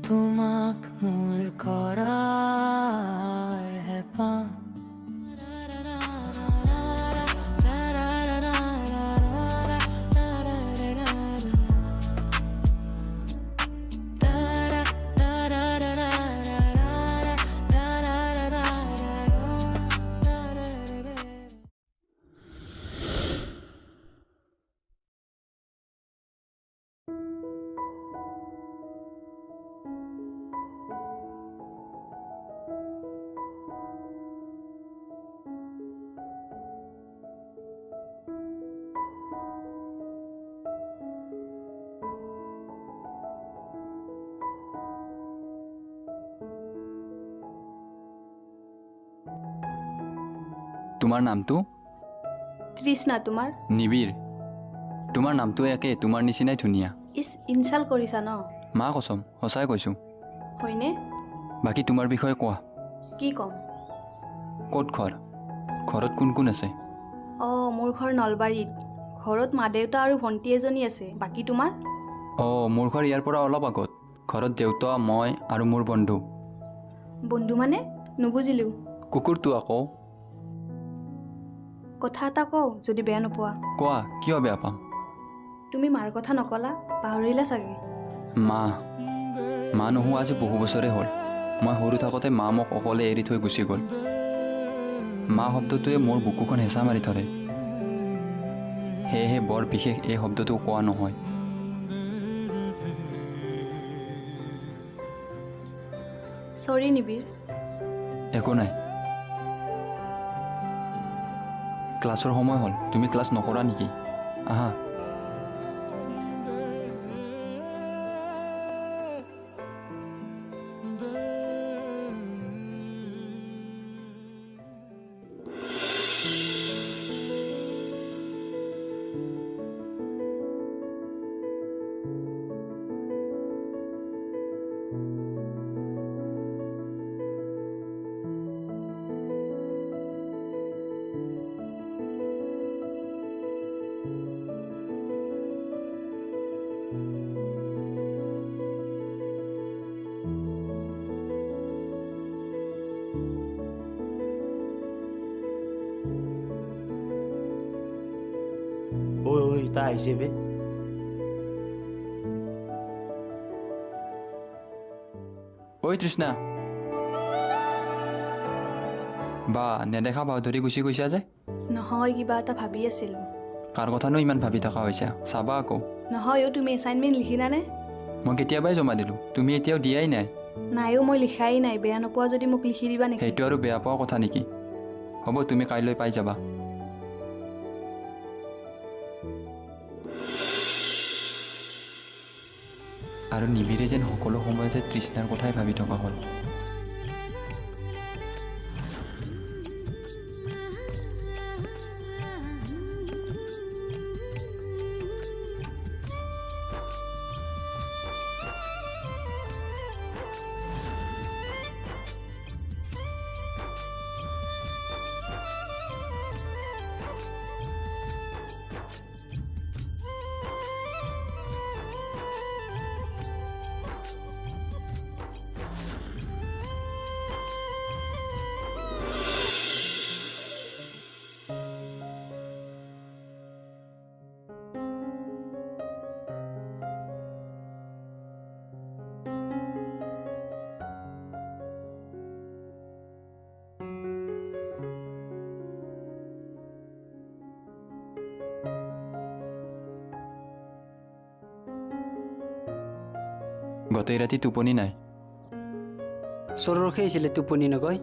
তোমাক মোৰ কৰাৰ হেঁপাহ। তোমাৰ নামটো? তৃষ্ণা। তোমাৰ? নিবিড়। তোমাৰ নামটো একে, তোমাৰ নিচিনাই ধুনীয়া। ইছ, ইনচাল্ট কৰিছা ন? মা কচম, সঁচাই কৈছোঁ। হয়নে? বাকী তোমাৰ বিষয়ে কোৱা। কি ক'ম? ক'ত ঘৰ? ঘৰত কোন কোন আছে? অঁ, মোৰ ঘৰ নলবাৰীত। ঘৰত মা দেউতা আৰু ভণ্টি এজনী আছে। বাকী তোমাৰ? অঁ, মোৰ ঘৰ ইয়াৰ পৰা অলপ আগত। ঘৰত দেউতা, মই আৰু মোৰ বন্ধু। বন্ধু মানে? নুবুজিলোঁ। কুকুৰটো আকৌ। কথা এটা কওঁ, যদি বেয়া নোপোৱা। কোৱা, কিয় বেয়া পাম? তুমি মাৰ কথা নকলা, পাহৰিলা চাগে। মা মা নোহোৱা আজি বহু বছৰে হ'ল। মই সৰু থাকোঁতে মা মোক অকলে এৰি থৈ গুচি গ'ল। মা শব্দটোৱে মোৰ বুকুখন হেঁচা মাৰি ধৰে, সেয়েহে বৰ বিশেষ এই শব্দটো কোৱা নহয়। চৰি নিবিড়। একো নাই। ক্লাছৰ সময় হ'ল, তুমি ক্লাছ নকৰা নেকি? আহা। ঐ ঐ, তাই আহিছে বে। ঐ তৃষ্ণা, বা নেদেখা ভাও ধৰি গুচি গৈছা যে? নহয়, কিবা এটা ভাবি আছিলোঁ। কাৰ কথানো ইমান ভাবি থকা হৈছা? চাবা আকৌ। নহয় অ', তুমি এছাইনমেণ্ট লিখিলানে? মই কেতিয়াবাই জমা দিলোঁ, তুমি এতিয়াও দিয়াই নাই। নাই অ', মই লিখাই নাই। বেয়া নোপোৱা যদি মোক লিখি দিবা নেকি? সেইটো আৰু বেয়া পোৱা কথা নেকি? হ'ব, তুমি কাইলৈ পাই যাবা। আৰু নিবিড়ে যেন সকলো সময়তে তৃষ্ণাৰ কথাই ভাবি থকা হ'ল। গোটেই ৰাতি টোপনি নাই। চোৰ ৰখি আহিছিলে টোপনি নগৈ?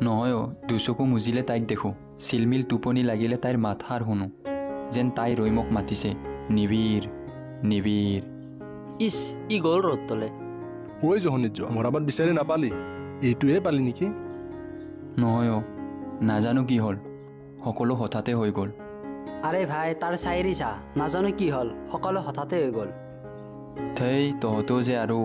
নহয় অ', দুচকু মুজিলে তাইক দেখোঁ, চিলমিল টোপনি লাগিলে তাইৰ মাতষাৰ শুনো, যেন তাই ৰৈ মোক মাতিছে, নিবিড় নিবিড়। ইছ, ই গ'ল ৰ'দ তলে। ঐ জহনিত যোৱা মৰাবাট বিচাৰি নাপালি, এইটোৱে পালি নেকি? নহয় অ', নাজানো কি হ'ল, সকলো হঠাতে হৈ গ'ল। আৰে ভাই, তাৰ চাইৰি চা, নাজানো কি হ'ল, সকলো হঠাতে হৈ গ'ল। ধেই, তহঁতেও যে আৰু।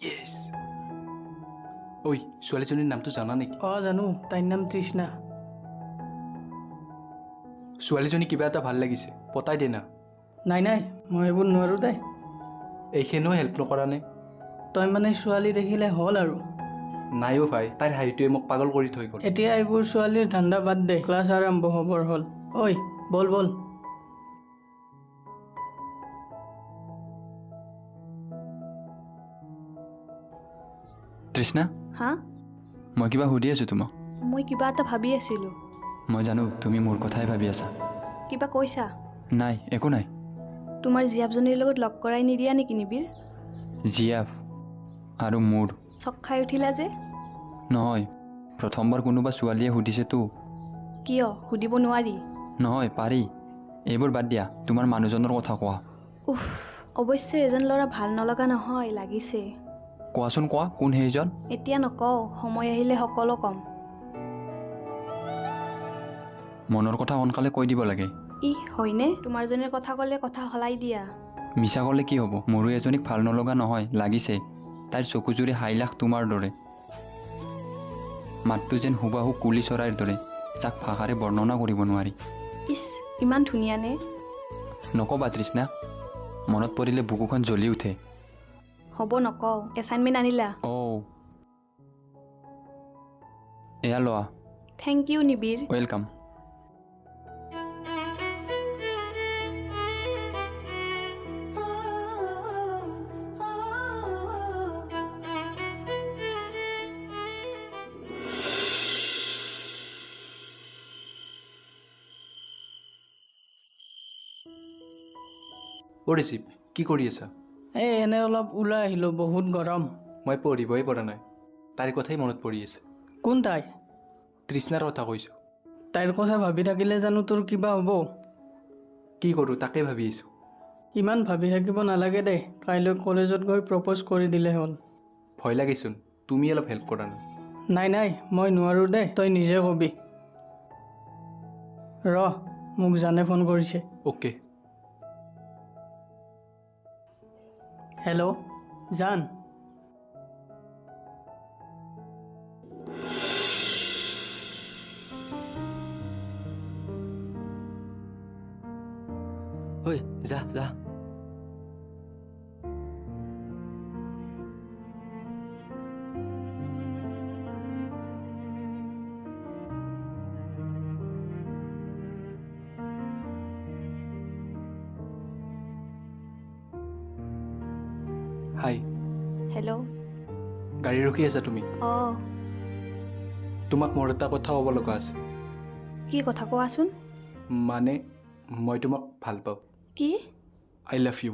য়েছ। ঐ, ছোৱালীজনীৰ নামটো জানা নেকি? অঁ জানো, তাইৰ নাম তৃষ্ণা। ছোৱালীজনী কিবা এটা ভাল লাগিছে, পতাই দে না। নাই নাই, মই এইবোৰ নোৱাৰোঁ দেই। এইখিনিও হেল্প নকৰা নে? তই মানে ছোৱালী দেখিলে হ'ল আৰু। নাই অ' ভাই, তাইৰ হাঁহিটোৱে মোক পাগল কৰি থৈ গ'ল। এতিয়া এইবোৰ ছোৱালীৰ ধান্দা বাদ দে, ক্লাছ আৰম্ভ হ'বৰ হ'ল। ঐ ব'ল ব'ল। তৃষ্ণা। হা? মই কিবা সুধি আছোঁ তোমাক। মই কিবা এটা ভাবি আছিলোঁ। মই জানো তুমি মোৰ কথাই ভাবি আছা। কিবা কৈছা? নাই, একো নাই। তোমাৰ জীয়াপজনীৰ লগত লগ কৰাই নিদিয়া নেকি নিবিৰ? জীয়াফ আৰু মোৰ। চক খাই উঠিলা যে? নহয়, প্ৰথমবাৰ কোনোবা ছোৱালীয়ে সুধিছেতো। কিয় সুধিব নোৱাৰি? নহয়, পাৰি। এইবোৰ বাদ দিয়া, তোমাৰ মানুহজনৰ কথা কোৱা। উফ, অৱশ্যে এজন ল'ৰা ভাল নলগা নহয়, লাগিছে। কোৱাচোন কোৱা, কোন সেইজন? এতিয়া নকওঁ, সময় আহিলে সকলো ক'ম। মনৰ কথা সোনকালে কৈ দিব লাগে। ইহ, হয়নে? তোমাৰজনীৰ কথা ক'লে কথা সলাই দিয়া। মিছা ক'লে কি হ'ব, মোৰো এজনীক ভাল নলগা নহয়, লাগিছে। তাইৰ চকুজুৰি হাইলাখ তোমাৰ দৰে, মাতটো যেন হুবাহু কুলি চৰাইৰ দৰে, যাক ভাষাৰে বৰ্ণনা কৰিব নোৱাৰি। ইছ, ইমান ধুনীয়া নে? নক'বা তৃষ্ণা, মনত পৰিলে বুকুখন জ্বলি উঠে। হ'ব, নকওঁ। এছাইনমেণ্ট আনিলা? অ' এয়া লোৱা। Thank you Nibir. Welcome. অ' ৰিজীৱ, কি কৰি আছা? এই এনে অলপ ওলাই আহিলোঁ, বহুত গৰম। মই পঢ়িবই পৰা নাই, তাইৰ কথাই মনত পৰি আছে। কোন তাই? তৃষ্ণাৰ কথা কৈছোঁ। তাইৰ কথা ভাবি থাকিলে জানো তোৰ কিবা হ'ব? কি কৰোঁ তাকে ভাবি আছোঁ। ইমান ভাবি থাকিব নালাগে দেই, কাইলৈ কলেজত গৈ প্ৰপ'জ কৰি দিলে হ'ল। ভয় লাগেচোন, তুমি অলপ হেল্প কৰা না। নাই নাই, মই নোৱাৰোঁ দেই, তই নিজে কবি। ৰ, মোক জানে ফোন কৰিছে। অ'কে। হেল্ল' জান। ঐ যা যা। হাই। হেল্ল'। গাড়ী ৰখি আছা তুমি? অঁ। তোমাক মোৰ এটা কথা ক'ব লগা আছে। কি কথা কোৱাচোন? মানে মই তোমাক ভাল পাওঁ। কি? I love you.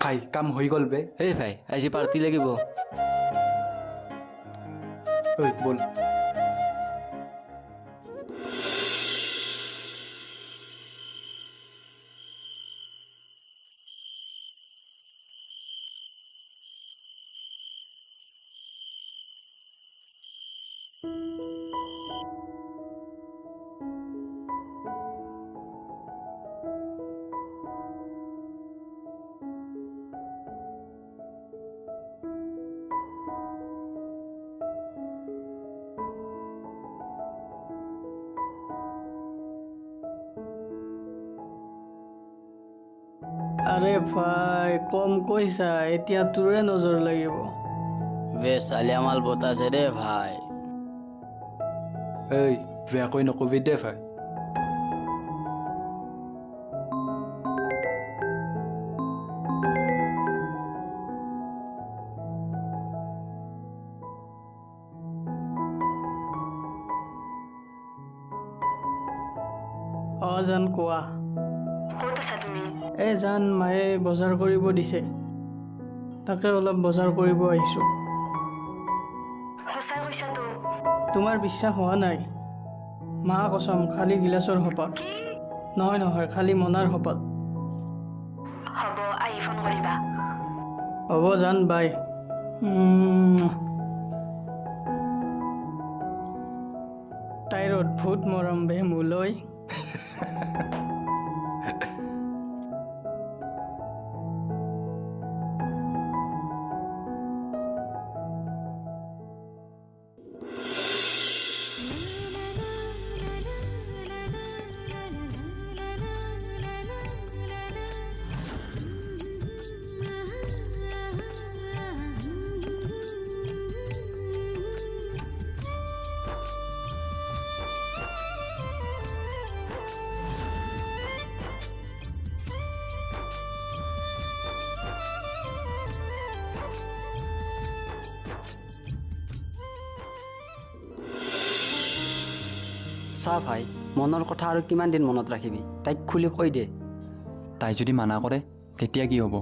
ভাই, কাম হৈ গ'ল বে। এই ভাই, আজি পাৰ্টি লাগিব। ঐ ব'ল। আৰে ভাই, কম কৈছা, এতিয়া তোৰে নজৰ লাগিব। বে চালিয়া মাল বতাছে দেই ভাই। এই বেয়াকৈ নকবি দে ভাই। অঁ জান, কোৱা। ক'ত আছা তুমি? এই জান, মায়ে বজাৰ কৰিব দিছে, তাকে অলপ বজাৰ কৰিব আহিছোঁ। সঁচাই কৈছাতো? তোমাৰ বিশ্বাস হোৱা নাই? মা কচম, খালী গিলাচৰ শপত। নহয় নহয়, খালী মনাৰ শপত। হ'ব, আহি ফোন কৰিবা। হ'ব জান, বাই। তাইৰ অদ্ভুত মৰম বে মোলৈ। চা ভাই, মনৰ কথা আৰু কিমান দিন মনত ৰাখিবি? তাইক খুলি কৈ দে। তাই যদি মানা কৰে তেতিয়া কি হ'ব?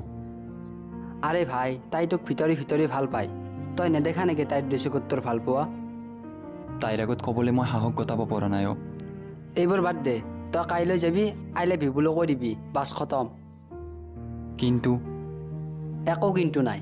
আৰে ভাই, তাই তোক ভিতৰি ভিতৰি ভাল পায়। তই নেদেখা নেকি তাইৰ দুচকুত তোৰ ভাল পোৱা? তাইৰ আগত ক'বলৈ মই সাহস গোটাব পৰা নাই অ'। এইবোৰ বাদ দে, তই কাইলৈ যাবি, I love you বুলি কৈ দিবি, বাছ খতম। কিন্তু একো কিন্তু নাই।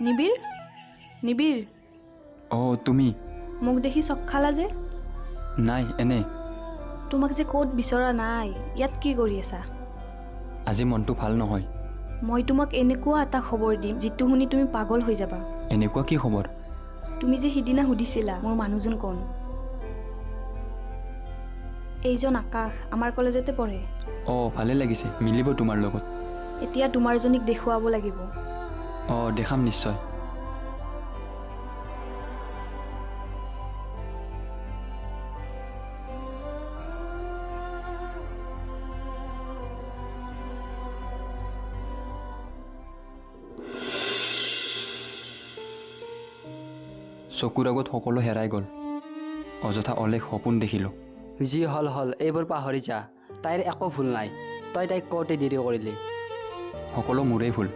নিবিৰ, নিবিৰ। অঁ, তুমি? মোক দেখি চক খালা যে? নাই, এনে। তোমাক যে ক'ত বিচৰা নাই, ইয়াত কি কৰি আছা? আজি মনটো ভাল নহয়। মই তোমাক এনেকুৱা এটা খবৰ দিম যিটো শুনি তুমি পাগল হৈ যাবা। এনেকুৱা কি খবৰ? তুমি যে সিদিনা সুধিছিলা মোৰ মানুহজন কোন, এইজন আকাশ, আমাৰ কলেজতে পঢ়ে। অঁ, ভালে লাগিছে, মিলিব তোমাৰ লগত। এতিয়া তোমাৰজনীক দেখুৱাব লাগিব। অঁ, দেখাম নিশ্চয়। চকুৰ আগত সকলো হেৰাই গ'ল, অযথা অলেখ সপোন দেখিলোঁ। যি হ'ল হ'ল, এইবোৰ পাহৰি যা। তাইৰ একো ভুল নাই, তই তাইক কওঁতে দেৰি কৰিলি। সকলো মোৰেই ভুল,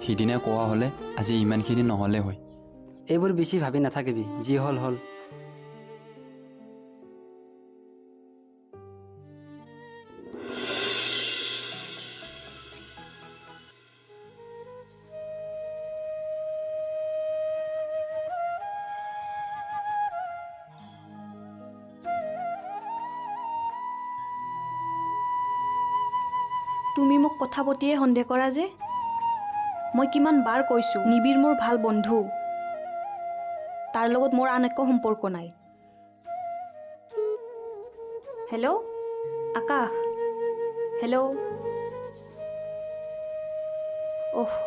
সিদিনা কোৱা হ'লে আজি ইমানখিনি নহ'লে হয়। এইবোৰ বেছি ভাবি নাথাকিবি, যি হ'ল হ'ল। তুমি মোক কথা পাতিয়ে সন্দেহ কৰা যে? মই কিমান বাৰ কৈছোঁ, নিবিৰ মোৰ ভাল বন্ধু, তাৰ লগত মোৰ আন একো সম্পৰ্ক নাই। হেল্ল' আকাশ, হেল্ল'। অহ।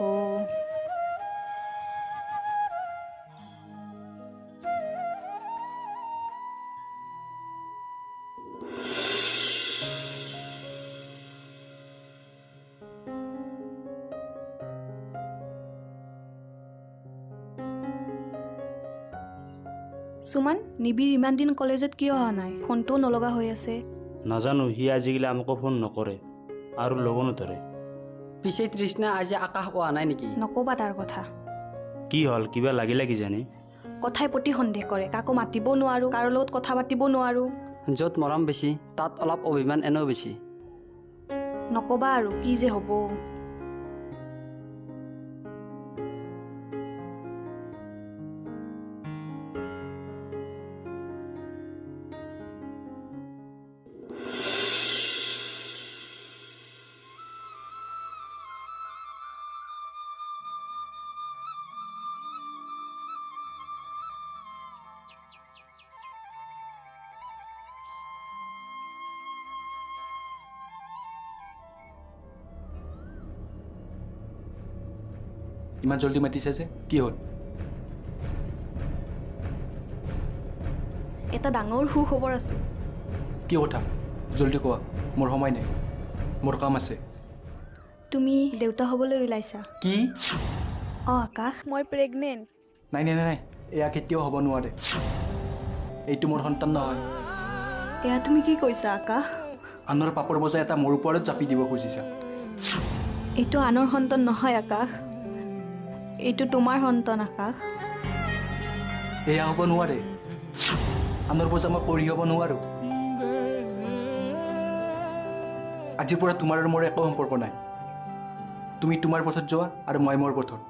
সুমন, নিবিৰ ইমান দিন কলেজত কিয় অহা নাই? ফোনটোও নলগা হৈ আছে। নাজানো, সি আজিকালি আমাকো ফোন নকৰে আৰু লগো নধৰে। পিছে তৃষ্ণা আজি আকাশ অহা নাই নেকি? নকবা তাৰ কথা। কি হ'ল, কিবা লাগিলে কিজানি? কথাই প্ৰতি সন্দেহ কৰে, কাকো মাতিব নোৱাৰোঁ, কাৰো লগত কথা পাতিব নোৱাৰোঁ। য'ত মৰম বেছি তাত অলপ অভিমান এনেও বেছি। নকবা আৰু কি যে হ'ব। ইমান জলদি মাতিছে যে, কি হ'ল? এটা ডাঙৰ সুখবৰ আছে। কি কথা? জলদি কোৱা, মোৰ সময় নাই, মোৰ কাম আছে। তুমি দেউতা হ'বলৈ ওলাইছা। কি? অঁ আকাশ, মই প্ৰেগনেণ্ট। নাই নাই নাই, এয়া কেতিয়াও হ'ব নোৱাৰে। এইটো মোৰ সন্তান নহয়। এয়া তুমি কি কৈছা আকাশ? আনৰ পাপৰ বোজা এটা মোৰ ওপৰত জাপি দিব খুজিছা। এইটো আনৰ সন্তান নহয় আকাশ, এইটো তোমাৰ সন্তান আকাশ। এয়া হ'ব নোৱাৰে, আনৰ বোজা মই কঢ়িয়াব নোৱাৰোঁ। আজিৰ পৰা তোমাৰ আৰু মোৰ একো সম্পৰ্ক নাই। তুমি তোমাৰ পথত যোৱা আৰু মই মোৰ পথত।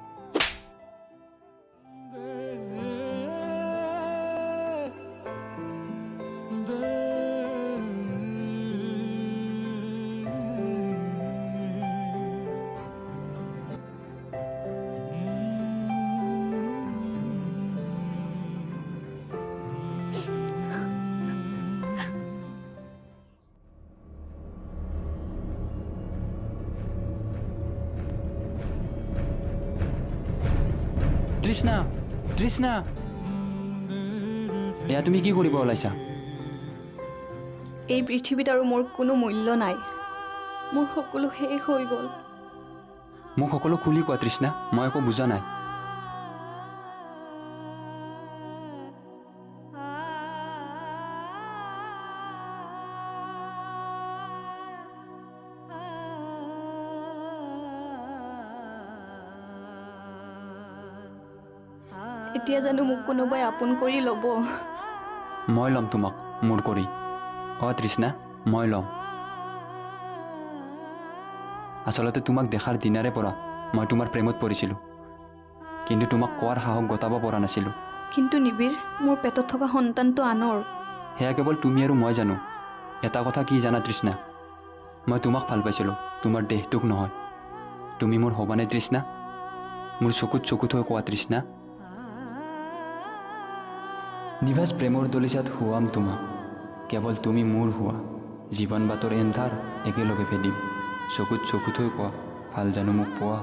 তৃষ্ণা, তৃষ্ণা, এয়া তুমি কি কৰিব ওলাইছা? এই পৃথিৱীত আৰু মোৰ কোনো মূল্য নাই, মোৰ সকলো শেষ হৈ গ'ল। মোক সকলো খুলি কোৱা তৃষ্ণা, মই একো বুজা নাই। এতিয়া জানো মোক কোনোবাই আপোন কৰি ল'ব? মই ল'ম তোমাক মোৰ কৰি। অ তৃষ্ণা, মই ল'ম। আচলতে তোমাক দেখাৰ দিনাৰে পৰা মই তোমাৰ প্ৰেমত পৰিছিলোঁ, কিন্তু তোমাক কোৱাৰ সাহস গোটাব পৰা নাছিলোঁ। কিন্তু নিবিৰ, মোৰ পেটত থকা সন্তানটো আনৰ। সেয়া কেৱল তুমি আৰু মই জানো। এটা কথা কি জানা তৃষ্ণা, মই তোমাক ভাল পাইছিলোঁ, তোমাৰ দেহটোক নহয়। তুমি মোৰ হ'বানে তৃষ্ণা? মোৰ চকুত চকু থৈ কোৱা তৃষ্ণা। নিভাজ প্ৰেমৰ দলিচাত শুৱাম তোমাক, কেৱল তুমি মোৰ হোৱা। জীৱন বাটৰ এন্ধাৰ একেলগে ভেদিম। চকুত চকু থৈ কোৱা, ভাল জানো মোক পোৱা?